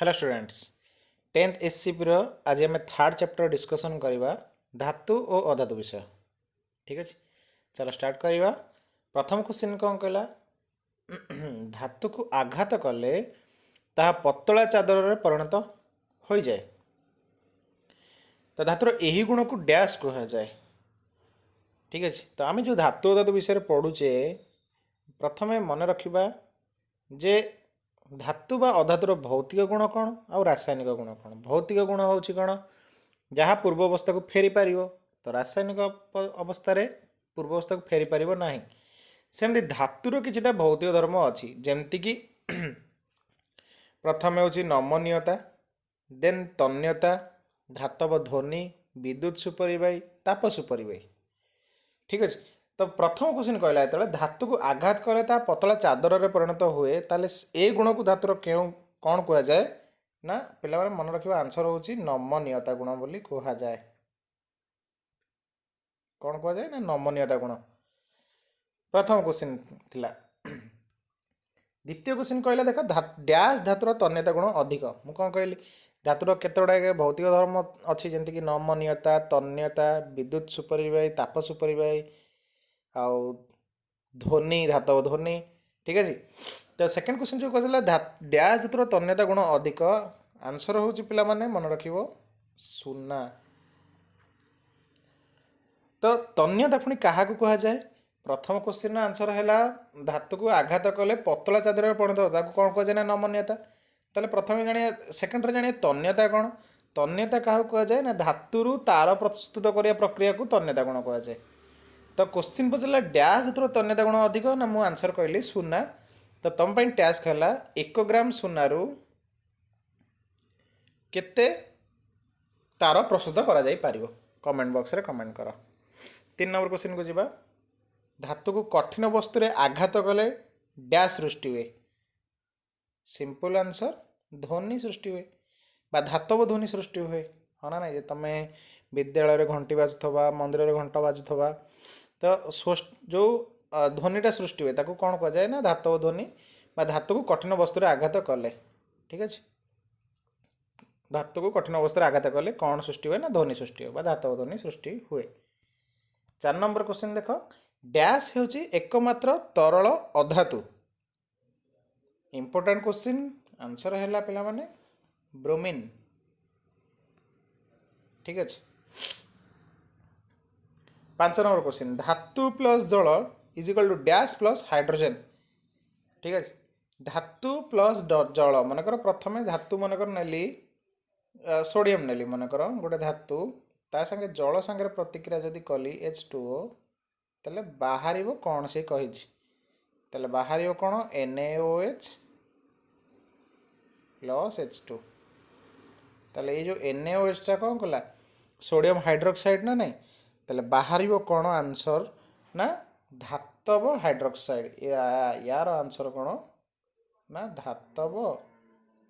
Hello students, 10th ଏସସିପିର ଆଜି ଆମେ third chapter discussion କରିବା, ଧାତୁ ଓ ଅଧାତୁ ବିଷୟ। ଠିକ୍ ଅଛି, ଚାଲ ଷ୍ଟାର୍ଟ କରିବା। ପ୍ରଥମ କ୍ୱେଶ୍ଚିନ୍ କ'ଣ କହିଲା? ଧାତୁକୁ ଆଘାତ କଲେ ତାହା ପତଳା ଚାଦରରେ ପରିଣତ ହୋଇଯାଏ। ତ ଧାତୁର ଏହି ଗୁଣକୁ ଡ୍ୟାସ୍ କୁହାଯାଏ। ଠିକ୍ ଅଛି, ତ ଆମେ ଯେଉଁ ଧାତୁ ଅଧାତୁ ବିଷୟରେ ପଢ଼ୁଛେ, ପ୍ରଥମେ ମନେ ରଖିବା ଯେ ଧାତୁ ବା ଅଧାତୁର ଭୌତିକ ଗୁଣ କ'ଣ ଆଉ ରାସାୟନିକ ଗୁଣ କ'ଣ। ଭୌତିକ ଗୁଣ ହେଉଛି କ'ଣ? ଯାହା ପୂର୍ବ ଅବସ୍ଥାକୁ ଫେରି ପାରିବ। ତ ରାସାୟନିକ ଅବସ୍ଥାରେ ପୂର୍ବ ଅବସ୍ଥାକୁ ଫେରି ପାରିବ ନାହିଁ। ସେମିତି ଧାତୁର କିଛିଟା ଭୌତିକ ଧର୍ମ ଅଛି, ଯେମିତିକି ପ୍ରଥମେ ହେଉଛି ନମନୀୟତା, ଦେନ୍ ତନ୍ୟତା, ଧାତବ ଧ୍ୱନି, ବିଦ୍ୟୁତ ସୁପରିବାହୀ, ତାପ ସୁପରିବାହୀ। ଠିକ୍ ଅଛି, ତ ପ୍ରଥମ କ୍ୱେଶ୍ଚିନ୍ କହିଲା, ଯେତେବେଳେ ଧାତୁକୁ ଆଘାତ କଲେ ତାହା ପତଳା ଚାଦରରେ ପରିଣତ ହୁଏ, ତାହେଲେ ଏ ଗୁଣକୁ ଧାତୁର କେଉଁ କ'ଣ କୁହାଯାଏ ନା, ପିଲାମାନେ ମନେ ରଖିବା, ଆନ୍ସର ହେଉଛି ନମନୀୟତା ଗୁଣ ବୋଲି କୁହାଯାଏ। କ'ଣ କୁହାଯାଏ ନା ନମନୀୟତା ଗୁଣ। ପ୍ରଥମ କ୍ୱେଶ୍ଚିନ୍ ଥିଲା। ଦ୍ୱିତୀୟ କ୍ୱେଶ୍ଚିନ୍ କହିଲା, ଦେଖ, ଡ୍ୟାସ୍ ଧାତୁର ତନ୍ୟତା ଗୁଣ ଅଧିକ। ମୁଁ କ'ଣ କହିଲି? ଧାତୁର କେତେ ଗୁଡ଼ାଏ ଭୌତିକ ଧର୍ମ ଅଛି, ଯେମିତିକି ନମନୀୟତା, ତନ୍ୟତା, ବିଦ୍ୟୁତ ସୁପରିବାହୀ, ତାପ ସୁପରିବାହୀ ଆଉ ଧ୍ୱନି, ଧାତବ ଧ୍ୱନି। ଠିକ୍ ଅଛି, ତ ସେକେଣ୍ଡ କ୍ୱେଶ୍ଚିନ୍ ଯେଉଁ କହିଲା, ଡ୍ୟାସ୍ ଧାତୁର ତନ୍ୟତା ଗୁଣ ଅଧିକ, ଆନ୍ସର ହେଉଛି, ପିଲାମାନେ ମନେ ରଖିବ, ସୁନା। ତ ତନ୍ୟତା ପୁଣି କାହାକୁ କୁହାଯାଏ? ପ୍ରଥମ କ୍ୱେଶ୍ଚିନ୍ର ଆନ୍ସର ହେଲା, ଧାତୁକୁ ଆଘାତ କଲେ ପତଳା ଚାଦରରେ ପରିଣତ ହେବ, ତାକୁ କ'ଣ କୁହାଯାଏ ନା ନମନୀୟତା। ତାହେଲେ ପ୍ରଥମେ ଜାଣିବା, ସେକେଣ୍ଡରେ ଜାଣିବା ତନ୍ୟତା କ'ଣ। ତନ୍ୟତା କାହାକୁ କୁହାଯାଏ ନା ଧାତୁରୁ ତାର ପ୍ରସ୍ତୁତ କରିବା ପ୍ରକ୍ରିୟାକୁ ତନ୍ୟତା ଗୁଣ କୁହାଯାଏ। ତ କ୍ୱେଶ୍ଚିନ୍ ପଚାରିଲା, ଡ୍ୟାସ୍ ଧାତୁର ତନ୍ୟତା ଗୁଣ ଅଧିକ ନା, ମୁଁ ଆନ୍ସର କହିଲି ସୁନା। ତ ତୁମ ପାଇଁ ଟ୍ୟାସ୍କ ହେଲା, 1 ଗ୍ରାମ ସୁନାରୁ କେତେ ତାର ପ୍ରସ୍ତୁତ କରାଯାଇପାରିବ? କମେଣ୍ଟ ବକ୍ସରେ କମେଣ୍ଟ କର। 3 ନମ୍ବର କ୍ୱେଶ୍ଚିନ୍କୁ ଯିବା। ଧାତୁକୁ କଠିନ ବସ୍ତୁରେ ଆଘାତ କଲେ ଡ୍ୟାସ୍ ସୃଷ୍ଟି ହୁଏ। ସିମ୍ପଲ୍ ଆନ୍ସର, ଧ୍ୱନି ସୃଷ୍ଟି ହୁଏ ବା ଧାତବ ଧ୍ୱନି ସୃଷ୍ଟି ହୁଏ। ହଁ ନା ନାଇଁ? ଯେ ତୁମେ ବିଦ୍ୟାଳୟରେ ଘଣ୍ଟି ବାଜୁଥିବା, ମନ୍ଦିରରେ ଘଣ୍ଟ ବାଜୁଥିବା, ତ ଯେଉଁ ଧ୍ୱନିଟା ସୃଷ୍ଟି ହୁଏ, ତାକୁ କ'ଣ କୁହାଯାଏ ନା ଧାତବ ଧ୍ୱନି ବା ଧାତୁକୁ କଠିନ ବସ୍ତୁରେ ଆଘାତ କଲେ। ଠିକ୍ ଅଛି, ଧାତୁକୁ କଠିନ ଅବସ୍ଥାରେ ଆଘାତ କଲେ କ'ଣ ସୃଷ୍ଟି ହୁଏ ନା ଧ୍ୱନି ସୃଷ୍ଟି ହୁଏ ବା ଧାତବ ଧ୍ୱନି ସୃଷ୍ଟି ହୁଏ। 4 ନମ୍ବର କ୍ୱେଶ୍ଚିନ୍ ଦେଖ, ଡ୍ୟାସ୍ ହେଉଛି ଏକମାତ୍ର ତରଳ ଅଧାତୁ। Important question. ଆନ୍ସର ହେଲା, ପିଲାମାନେ, ବ୍ରୋମିନ୍। ଠିକ୍ ଅଛି, 5 ନମ୍ବର କ୍ୱେଶ୍ଚିନ୍, ଧାତୁ ପ୍ଲସ୍ ଜଳ is equal to dash plus hydrogen। ଠିକ୍ ଅଛି, ଧାତୁ ପ୍ଲସ୍ ଜଳ। ମନେକର ପ୍ରଥମେ ଧାତୁ ମନେକର ନେଲି, ସୋଡ଼ିୟମ୍ ନେଲି ମନେକର ଗୋଟେ ଧାତୁ, ତା ସାଙ୍ଗେ ଜଳ ସାଙ୍ଗରେ ପ୍ରତିକ୍ରିୟା ଯଦି କଲି H2O, ତାହେଲେ ବାହାରିବ କ'ଣ ସେ କହିଛି। ତାହେଲେ ବାହାରିବ କ'ଣ? NaOH plus H2। ତାହେଲେ ଏଇ ଯେଉଁ ଏନ୍ ଏ ଓ ଏଚ୍ଟା କ'ଣ କଲା? ସୋଡ଼ିୟମ୍ ହାଇଡ୍ରୋକ୍ସାଇଡ଼୍ ନା ନାହିଁ? ତାହେଲେ ବାହାରିବ କ'ଣ ଆନ୍ସର ନା ଧାତବ ହାଇଡ୍ରୋକ୍ସାଇଡ଼୍। ୟାର ଆନ୍ସର କ'ଣ ନା ଧାତବ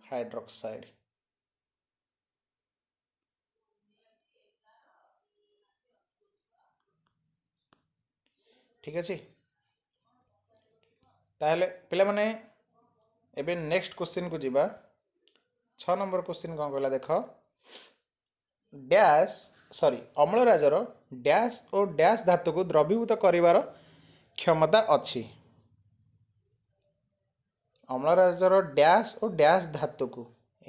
ହାଇଡ୍ରୋକ୍ସାଇଡ଼୍। ଠିକ୍ ଅଛି, ତାହେଲେ ପିଲାମାନେ ଏବେ ନେକ୍ସଟ କ୍ୱେଶ୍ଚିନ୍କୁ ଯିବା। 6 ନମ୍ବର କ୍ୱେଶ୍ଚିନ୍ କ'ଣ କହିଲା ଦେଖ, ଡ୍ୟାସ୍ ସରି ଅମ୍ଳରାଜର ଡ୍ୟାସ୍ ଓ ଡ୍ୟାସ୍ ଧାତୁକୁ ଦ୍ରବୀଭୂତ କରିବାର କ୍ଷମତା ଅଛି। ଅମ୍ଳରାଜର ଡ୍ୟାସ୍ ଓ ଡ୍ୟାସ୍ ଧାତୁକୁ।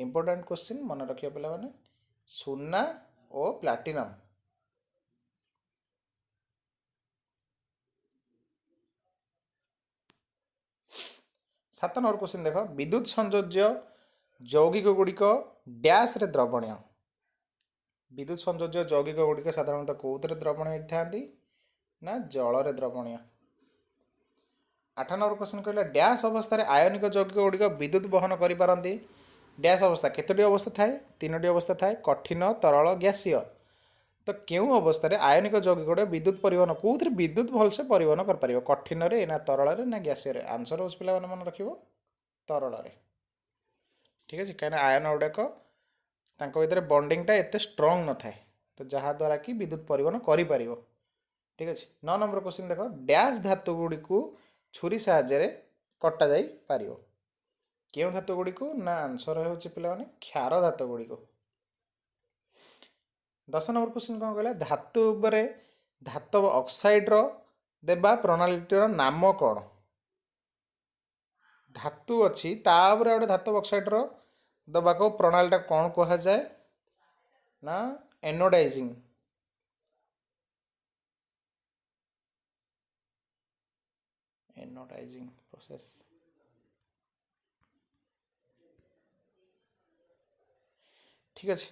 ଇମ୍ପୋର୍ଟାଣ୍ଟ କ୍ୱେଶ୍ଚିନ୍, ମନେ ରଖିବ ପିଲାମାନେ, ସୁନା ଓ ପ୍ଲାଟିନମ୍। 7 ନମ୍ବର କ୍ୱେଶ୍ଚିନ୍ ଦେଖ, ବିଦ୍ୟୁତ ସଂଯୋଜ୍ୟ ଯୌଗିକ ଗୁଡ଼ିକ ଡ୍ୟାସ୍ରେ ଦ୍ରବଣୀୟ। ବିଦ୍ୟୁତ ସଂଯୋଜ୍ୟ ଯୌଗିକ ଗୁଡ଼ିକ ସାଧାରଣତଃ କେଉଁଥିରେ ଦ୍ରବଣୀୟ ହେଇଥାନ୍ତି ନା ଜଳରେ ଦ୍ରବଣୀୟ। 8 ନମ୍ବର କ୍ୱେଶ୍ଚିନ୍ କହିଲା, ଡ୍ୟାସ୍ ଅବସ୍ଥାରେ ଆୟନିକ ଯୌଗିକ ଗୁଡ଼ିକ ବିଦ୍ୟୁତ ବହନ କରିପାରନ୍ତି। ଡ୍ୟାସ୍ ଅବସ୍ଥା, କେତୋଟି ଅବସ୍ଥା ଥାଏ? ତିନୋଟି ଅବସ୍ଥା ଥାଏ, କଠିନ, ତରଳ, ଗ୍ୟାସୀୟ। ତ କେଉଁ ଅବସ୍ଥାରେ ଆୟନିକ ଯୌଗିକ ଗୁଡ଼ିକ ବିଦ୍ୟୁତ ପରିବହନ, କେଉଁଥିରେ ବିଦ୍ୟୁତ ଭଲସେ ପରିବହନ କରିପାରିବ? କଠିନରେ ନା ତରଳରେ ନା ଗ୍ୟାସୀୟରେ? ଆନ୍ସର ହେଉଛି, ପିଲାମାନେ ମନେ ରଖିବ, ତରଳରେ। ଠିକ୍ ଅଛି, କାହିଁକିନା ଆୟନ ଗୁଡ଼ାକ ତାଙ୍କ ଭିତରେ ବଣ୍ଡିଙ୍ଗଟା ଏତେ ଷ୍ଟ୍ରଙ୍ଗ ନଥାଏ, ତ ଯାହାଦ୍ୱାରା କି ବିଦ୍ୟୁତ ପରିବହନ କରିପାରିବ। ଠିକ୍ ଅଛି, 9 ନମ୍ବର କ୍ୱେଶ୍ଚିନ୍ ଦେଖ, ଡ୍ୟାସ୍ ଧାତୁ ଗୁଡ଼ିକୁ ଛୁରୀ ସାହାଯ୍ୟରେ କଟାଯାଇପାରିବ। କେଉଁ ଧାତୁ ଗୁଡ଼ିକୁ ନା ଆନ୍ସର ହେଉଛି ପିଲାମାନେ କ୍ଷାର ଧାତୁ ଗୁଡ଼ିକୁ। 10 ନମ୍ବର କ୍ୱେଶ୍ଚିନ୍ କ'ଣ କହିଲା? ଧାତୁ ଉପରେ ଧାତବ ଅକ୍ସାଇଡ଼ର ଦେବା ପ୍ରଣାଳୀଟିର ନାମ କ'ଣ? ଧାତୁ ଅଛି ତା ଉପରେ ଗୋଟେ ଧାତବ ଅକ୍ସାଇଡ଼ର ଦେବାକୁ ପ୍ରଣାଳୀଟା କ'ଣ କୁହାଯାଏ ନା ଏନୋଡାଇଜିଂ। ଏନୋଡାଇଜିଂ ପ୍ରୋସେସ୍। ଠିକ୍ ଅଛି,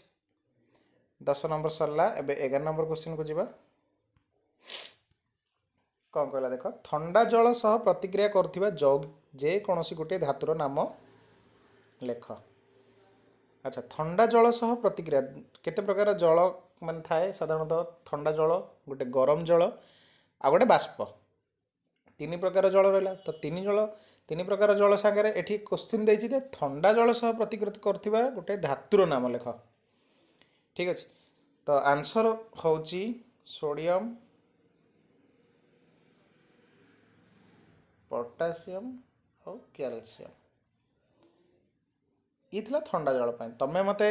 10 ନମ୍ବର ସରିଲା। ଏବେ 11 ନମ୍ବର କ୍ୱେଶ୍ଚିନ୍କୁ ଯିବା। କ'ଣ କହିଲା ଦେଖ, ଥଣ୍ଡା ଜଳ ସହ ପ୍ରତିକ୍ରିୟା କରୁଥିବା ଯେକୌଣସି ଗୋଟିଏ ଧାତୁର ନାମ ଲେଖ। ଆଚ୍ଛା, ଥଣ୍ଡା ଜଳ ସହ ପ୍ରତିକ୍ରିୟା କେତେ ପ୍ରକାର ଜଳ ମାନେ ଥାଏ? ସାଧାରଣତଃ ଥଣ୍ଡା ଜଳ, ଗୋଟେ ଗରମ ଜଳ, ଆଉ ଗୋଟେ ବାଷ୍ପ, ତିନି ପ୍ରକାର ଜଳ ରହିଲା। ତ ତିନି ପ୍ରକାର ଜଳ ସାଙ୍ଗରେ ଏଠି କୋଶ୍ଚିନ୍ ଦେଇଛି ଯେ ଥଣ୍ଡା ଜଳ ସହ ପ୍ରତିକ୍ରିୟା କରୁଥିବା ଗୋଟେ ଧାତୁର ନାମ ଲେଖ। ଠିକ୍ ଅଛି, ତ ଆନ୍ସର ହେଉଛି ସୋଡ଼ିୟମ୍, ପଟାସିୟମ୍ ଆଉ କ୍ୟାଲସିୟମ୍। ଇଏ ଥିଲା ଥଣ୍ଡା ଜଳ ପାଇଁ। ତମେ ମୋତେ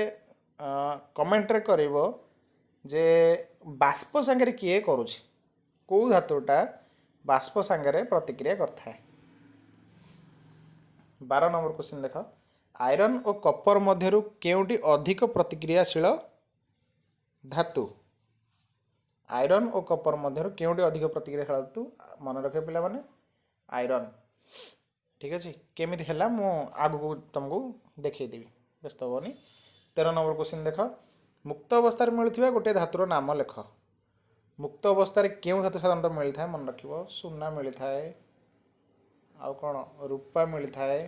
କମେଣ୍ଟରେ କରିବ ଯେ ବାଷ୍ପ ସାଙ୍ଗରେ କିଏ କରୁଛି, କେଉଁ ଧାତୁଟା ବାଷ୍ପ ସାଙ୍ଗରେ ପ୍ରତିକ୍ରିୟା କରିଥାଏ। 12 ନମ୍ବର କ୍ୱେଶ୍ଚିନ୍ ଦେଖ, ଆଇରନ୍ ଓ କପର ମଧ୍ୟରୁ କେଉଁଟି ଅଧିକ ପ୍ରତିକ୍ରିୟାଶୀଳ ଧାତୁ? ଆଇରନ୍ ଓ କପର ମଧ୍ୟରୁ କେଉଁଟି ଅଧିକ ପ୍ରତିକ୍ରିୟାଶୀଳ ଧାତୁ? ମନେ ରଖିବ ପିଲାମାନେ, ଆଇରନ୍। ଠିକ୍ ଅଛି, କେମିତି ହେଲା ମୁଁ ଆଗକୁ ତୁମକୁ ଦେଖେଇଦେବି, ବ୍ୟସ୍ତ ହେବନି। 13 ନମ୍ବର କ୍ୱେଶ୍ଚିନ୍ ଦେଖ, ମୁକ୍ତ ଅବସ୍ଥାରେ ମିଳୁଥିବା ଗୋଟିଏ ଧାତୁର ନାମ ଲେଖ। ମୁକ୍ତ ଅବସ୍ଥାରେ କେଉଁ ଧାତୁ ସାଧାରଣତଃ ମିଳିଥାଏ? ମନେ ରଖିବ, ସୁନା ମିଳିଥାଏ, ଆଉ କ'ଣ ରୂପା ମିଳିଥାଏ,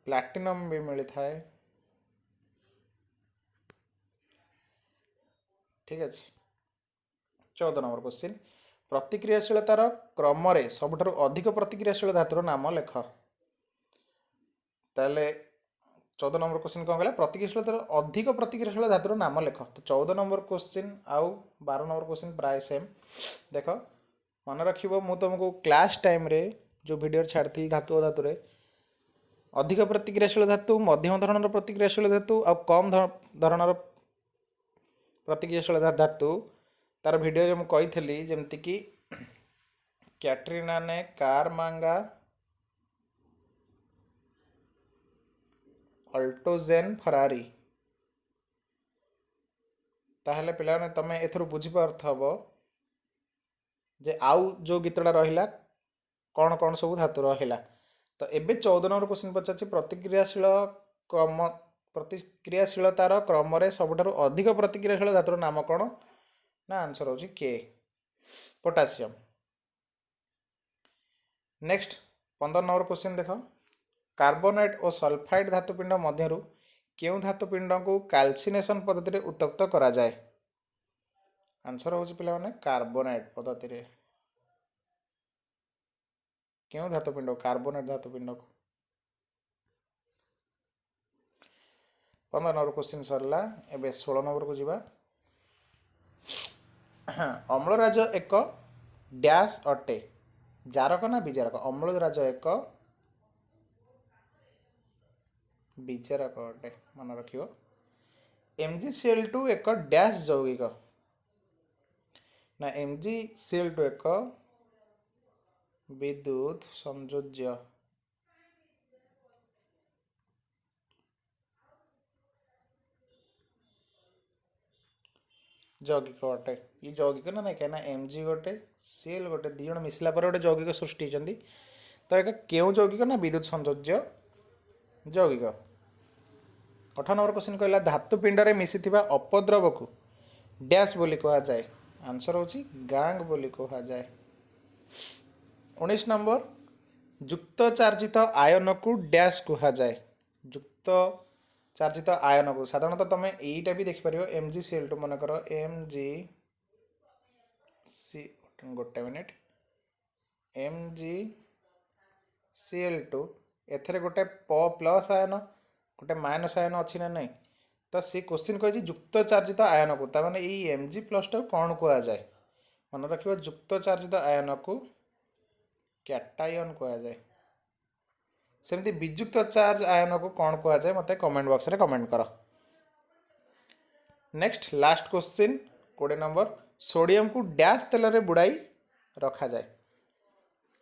ପ୍ଲାଟିନମ୍ ବି ମିଳିଥାଏ। ଠିକ୍ ଅଛି, 14 ନମ୍ବର କ୍ୱେଶ୍ଚିନ୍, ପ୍ରତିକ୍ରିୟାଶୀଳତାର କ୍ରମରେ ସବୁଠାରୁ ଅଧିକ ପ୍ରତିକ୍ରିୟାଶୀଳ ଧାତୁର ନାମ ଲେଖ। ତାହେଲେ 14 ନମ୍ବର କ୍ୱେଶ୍ଚିନ୍ କ'ଣ କହିଲା? ପ୍ରତିକ୍ରିୟାଶୀଳତାର ଅଧିକ ପ୍ରତିକ୍ରିୟାଶୀଳ ଧାତୁର ନାମ ଲେଖ। ତ 14 ନମ୍ବର କ୍ୱେଶ୍ଚିନ୍ ଆଉ 12 ନମ୍ବର କ୍ୱେଶ୍ଚିନ୍ ପ୍ରାୟ ସେମ୍। ଦେଖ ମନେ ରଖିବ, ମୁଁ ତୁମକୁ କ୍ଲାସ୍ ଟାଇମ୍ରେ ଯେଉଁ ଭିଡ଼ିଓ ଛାଡ଼ିଥିଲି ଧାତୁ ଅଧାତୁରେ, ଅଧିକ ପ୍ରତିକ୍ରିୟାଶୀଳ ଧାତୁ, ମଧ୍ୟମ ଧରଣର ପ୍ରତିକ୍ରିୟାଶୀଳ ଧାତୁ ଆଉ କମ୍ ଧରଣର ପ୍ରତିକ୍ରିୟାଶୀଳ ଧାତୁ, ତାର ଭିଡ଼ିଓରେ ମୁଁ କହିଥିଲି। ଯେମିତିକି କ୍ୟାଟ୍ରିନା ନେ କାର ମାଙ୍ଗା ଅଲ୍ଟୋଜେନ୍ ଫରାରୀ। ତାହେଲେ ପିଲାମାନେ ତୁମେ ଏଥିରୁ ବୁଝିପାରୁଥିବ ଯେ ଆଉ ଯେଉଁ ଗୀତଟା ରହିଲା କ'ଣ କ'ଣ ସବୁ ଧାତୁ ରହିଲା। ତ ଏବେ 14 ନମ୍ବର କ୍ୱେଶ୍ଚିନ୍ ପଚାରିଛି, ପ୍ରତିକ୍ରିୟାଶୀଳତାର କ୍ରମରେ ସବୁଠାରୁ ଅଧିକ ପ୍ରତିକ୍ରିୟାଶୀଳ ଧାତୁର ନାମ କ'ଣ? ନା ଆନ୍ସର ହେଉଛି କେ, ପୋଟାସିୟମ୍। ନେକ୍ସଟ 15 ନମ୍ବର କ୍ୱେଶ୍ଚିନ୍ ଦେଖ, କାର୍ବୋନେଟ୍ ଓ ସଲଫାଇଡ୍ ଧାତୁପିଣ୍ଡ ମଧ୍ୟରୁ କେଉଁ ଧାତୁପିଣ୍ଡକୁ କାଲସିନେସନ୍ ପଦ୍ଧତିରେ ଉତ୍ତପ୍ତ କରାଯାଏ? ଆନ୍ସର ହେଉଛି ପିଲାମାନେ କାର୍ବୋନେଟ୍ ପଦ୍ଧତିରେ। କେଉଁ ଧାତୁପିଣ୍ଡ? କାର୍ବୋନେଟ୍ ଧାତୁପିଣ୍ଡକୁ। 15 ନମ୍ବର କ୍ୱେଶ୍ଚିନ୍ ସରିଲା। ଏବେ 16 ନମ୍ବରକୁ ଯିବା। ଅମ୍ଳରାଜ ଏକ ଡ୍ୟାସ୍ ଅଟେ, ଜାରକ ନା ବିଜାରକ? ଅମ୍ଳରାଜ ଏକ ବିଜାରକ ଅଟେ, ମନେ ରଖିବ। MgCl2 ଏକ ଡ୍ୟାସ୍ ଯୌଗିକ ନା MgCl2 ଏକ ବିଦ୍ୟୁତ ସଂଯୋଜ୍ୟ। ଯୌଗିକ ଅଟେ। ଇଏ ଯୌଗିକ ନା ନାଇଁ? କାହିଁକିନା Mg ଗୋଟେ Cl ଗୋଟେ ଦୁଇ ଜଣ ମିଶିଲା ପରେ ଗୋଟେ ଯୌଗିକ ସୃଷ୍ଟି ହେଇଛନ୍ତି। ତ ଏଇଟା କେଉଁ ଯୌଗିକ ନା ବିଦ୍ୟୁତ ସଂଯୋଜ୍ୟ ଯୌଗିକ। 18 ନମ୍ବର କ୍ୱେଶ୍ଚିନ୍ କହିଲା ଧାତୁ ପିଣ୍ଡରେ ମିଶିଥିବା ଅପଦ୍ରବକୁ ଡ୍ୟାସ୍ ବୋଲି କୁହାଯାଏ। ଆନ୍ସର ହେଉଛି ଗାଙ୍ଗ ବୋଲି କୁହାଯାଏ। 19 ନମ୍ବର, ଯୁକ୍ତ ଚାର୍ଜିତ ଆୟନକୁ ଡ୍ୟାସ୍ କୁହାଯାଏ। ଯୁକ୍ତ ଚାର୍ଜିତ ଆୟନକୁ ସାଧାରଣତଃ ତୁମେ ଏଇଟା ବି ଦେଖିପାରିବ, MgCl2 ମନେକର ଗୋଟେ ମିନିଟ୍, MgCl2 ଏଥିରେ ଗୋଟେ ପ୍ଲସ୍ ଆୟନ ଗୋଟେ ମାଇନସ୍ ଆୟନ ଅଛି ନା ନାହିଁ? ତ ସେ କ୍ୱେଶ୍ଚିନ୍ କହିଛି ଯୁକ୍ତ ଚାର୍ଜିତ ଆୟନକୁ, ତା ମାନେ ଏଇ Mg ପ୍ଲସ୍ଟାକୁ କ'ଣ କୁହାଯାଏ? ମନେ ରଖିବ ଯୁକ୍ତ ଚାର୍ଜିତ ଆୟନକୁ କ୍ୟାଟାୟନ୍ କୁହାଯାଏ। ସେମିତି ବିଯୁକ୍ତ ଚାର୍ଜ ଆୟନକୁ କ'ଣ କୁହାଯାଏ, ମୋତେ କମେଣ୍ଟ ବକ୍ସରେ କମେଣ୍ଟ କର। ନେକ୍ସଟ, ଲାଷ୍ଟ କ୍ୱେଶ୍ଚିନ୍, 20 ନମ୍ବର। ସୋଡ଼ିୟମକୁ ଡ୍ୟାସ୍ ତେଲରେ ବୁଡ଼ାଇ ରଖାଯାଏ।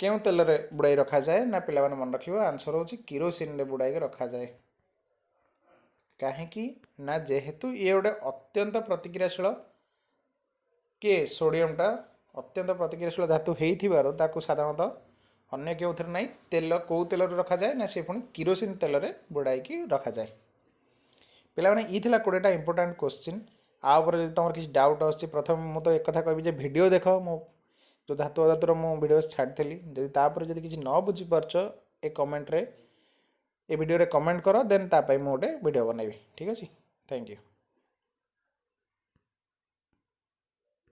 କେଉଁ ତେଲରେ ବୁଡ଼ାଇ ରଖାଯାଏ ନା, ପିଲାମାନେ ମନେ ରଖିବ, ଆନ୍ସର ହେଉଛି କିରୋସିନରେ ବୁଡ଼ାଇକି ରଖାଯାଏ। କାହିଁକି ନା ଯେହେତୁ ଇଏ ଗୋଟେ ଅତ୍ୟନ୍ତ ପ୍ରତିକ୍ରିୟାଶୀଳ, କିଏ, ସୋଡ଼ିୟମଟା ଅତ୍ୟନ୍ତ ପ୍ରତିକ୍ରିୟାଶୀଳ ଧାତୁ ହେଇଥିବାରୁ ତାକୁ ସାଧାରଣତଃ ଅନ୍ୟ କେଉଁଥିରେ ନାହିଁ, ତେଲ, କେଉଁ ତେଲରେ ରଖାଯାଏ ନା ସେ ପୁଣି କିରୋସିନ ତେଲରେ ବୁଡ଼ାଇକି ରଖାଯାଏ। ପିଲାମାନେ, ଇ ଥିଲା 20ଟା ଇମ୍ପୋର୍ଟାଣ୍ଟ କୋଶ୍ଚିନ୍। ଆ ଉପରେ ଯଦି ତୁମର କିଛି ଡାଉଟ୍ ଆସୁଛି, ପ୍ରଥମେ ମୁଁ ତ ଏକଥା କହିବି ଯେ ଭିଡ଼ିଓ ଦେଖ। ମୁଁ ଯେଉଁ ଧାତୁ ଅଧାତୁର ମୁଁ ଭିଡ଼ିଓ ଛାଡ଼ିଥିଲି, ଯଦି ତାପରେ ଯଦି କିଛି ନ ବୁଝିପାରୁଛ, ଏ କମେଣ୍ଟରେ, ଏ ଭିଡ଼ିଓରେ କମେଣ୍ଟ କର, ଦେନ୍ ତା ପାଇଁ ମୁଁ ଗୋଟେ ଭିଡ଼ିଓ ବନେଇବି। ଠିକ୍ ଅଛି, thank you.